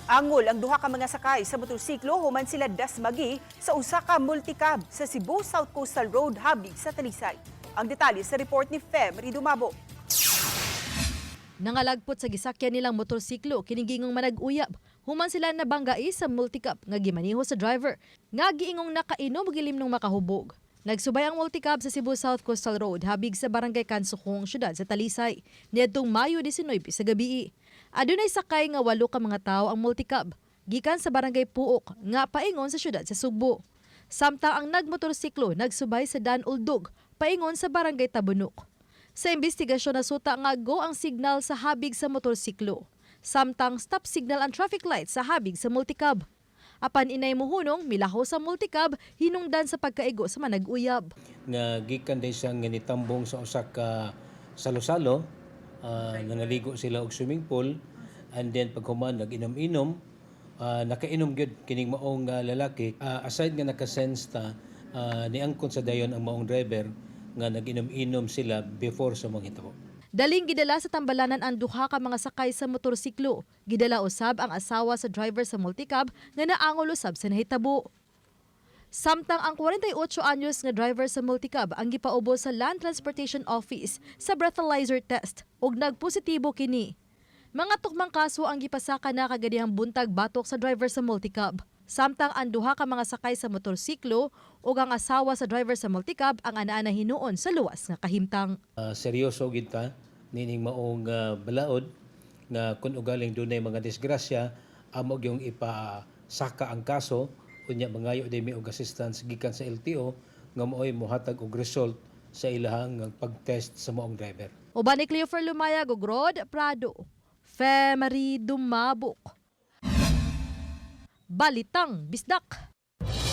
Angol ang duha ka mga sakay sa motorsiklo human sila dasmagi sa usa ka multicab sa Cebu South Coastal Road habig sa Talisay. Ang detalye sa report ni Fem Ridumabo. Nangalagpot sa gisakyan nilang motorsiklo kining giingong manag-uyab. Human sila nabanggai sa multicab nga gimaniho sa driver nga giingong nakainom ug ilimnong makahubog. Nagsubay ang multicab sa Cebu South Coastal Road habig sa Barangay Kansukong, syudad sa Talisay, niadtong Mayo 19 sa gabii. Adunay sakay nga walo ka mga tawo ang multicab gikan sa Barangay Puok nga paingon sa syudad sa Sugbo. Samtang ang nagmotorsiklo nagsubay sa Dan Uldog paingon sa Barangay Tabunok. Sa investigasyon, nasuta nga go ang signal sa habig sa motorsiklo. Samtang stop signal ang traffic light sa habig sa multicab. Apan inay muhunong, milaho sa multicab hinungdan sa pagkaigo sa manag-uyab. Nga gikan day siya nga nitambong sa usa ka salo-salo, nangaligo sila og swimming pool and then paghuman nag-inom-inom, nakainom gyud kining maong lalaki. Aside nga nakasense ta, niangkon sa dayon ang maong driver nga nag-inom-inom sila before sa mga hitabo. Daling gidala sa tambalanan ang duha ka mga sakay sa motorsiklo. Gidala usab ang asawa sa driver sa multicab nga naangol usab sa nahitabo. Samtang ang 48 anyos nga driver sa multicab ang gipaubos sa Land Transportation Office sa breathalyzer test ug nagpositibo kini. Mga tukmang kaso ang gipasaka na kaganihang buntag batok sa driver sa multicab. Samtang ang duha ka mga sakay sa motorsiklo ug ang asawa sa driver sa multicab ang anaa na hinuon sa luwas nga kahimtang. Seryoso gid ta nining maong balaod nga kun ugaling dunay mga disgrasya, amo gyung ipasaka ang kaso. Unya mangayo day mi og assistance gikan sa LTO nga maoy mohatag og result sa ilahang pagtest sa maong driver. Uban ni Cleofer Lumayag ug Rod Prado. Femery Dumabok. Balitang Bisdak.